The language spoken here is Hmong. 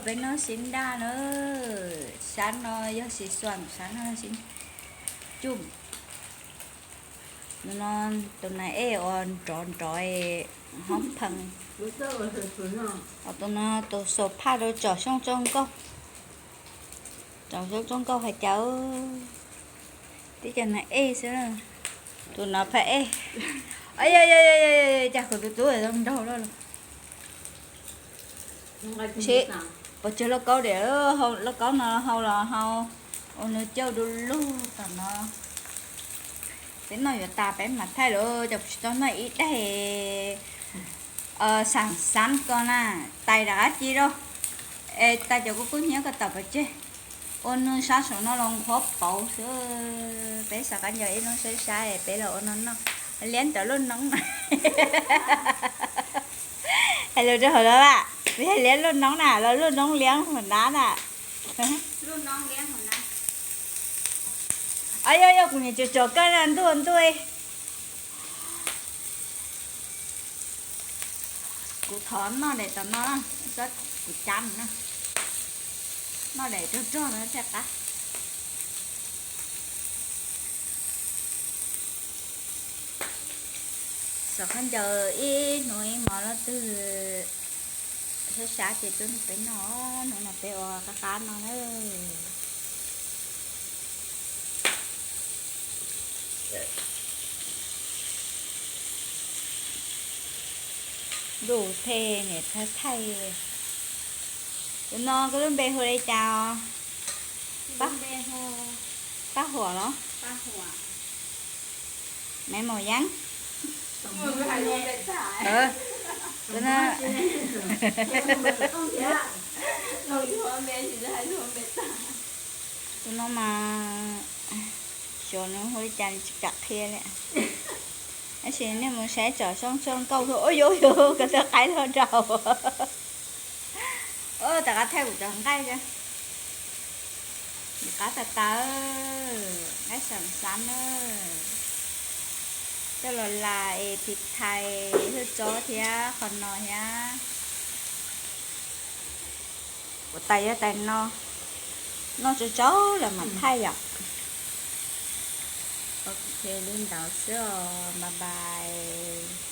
Peb noj sib nraj na, sab no yog xis xuam, sab no yog xis cum. No tus nas ej uas nrov nrov hoob phees. Tus no tus xuas phaj rau tsom xyooj tsoo nkauj. Tsom xyooj tsoo nkauj hais cas, tib cov nas ej xwb. Tus no phaj ej. Yog, cas kuv tus tub zoo nraug luaj los. Sis, puas tsawg lauj kaub diam, lauj kaub no hau los hau, ua nws cauj du lug tom no. Peb noj yuav tas peb mam thaij lawm, cas kuv tsis tau noj ib daig. Xam xav ko na, tais rov qab ci rau, es tais cov kub kub hnyiab ko tawm pov tseg, ua nws sab saum no los nqhuav pauv xwb. Peb xav qab ncaws ib lub saib saib peb los ua no noj, liab ntawm lub noob. Hais lus rau hauv no, peb hais liab lub noob na los lub noob liab hauv nab na. Yog, yog kuv niam tsuas tsom kawg na ntuj ntuj. Kuv thov noj daim tom no, kuv cab na. Noj daim rog rog no thiaj qab. Xav qab ncaws ib hnub ib hmos leej twg sab sab ces tuaj nrog peb noj, hnub no peb ua qab qab no na. Ntuj phem niam thaij thaij. Tus no koj lub npe hu li cas os? Paj Huam los? Me Maum Yeeb. Tus no mas xyov nws hu li cas tsis kam qhia li. Tab sis nej mus saib tsom xyoo tsoo nkauj, ua yuav yuav ko taw qaib los rau. Rov qab thaij kuv cov nqaij, nws qab tas tas, nqaij xam xav na. Coj los las es phim thais hwj tsob thiab qhov no thiab. Kuv tais yog tais no, noj tsau tsau lawm mam thaij yom. Ok, li ntawd xwb os, bye bye.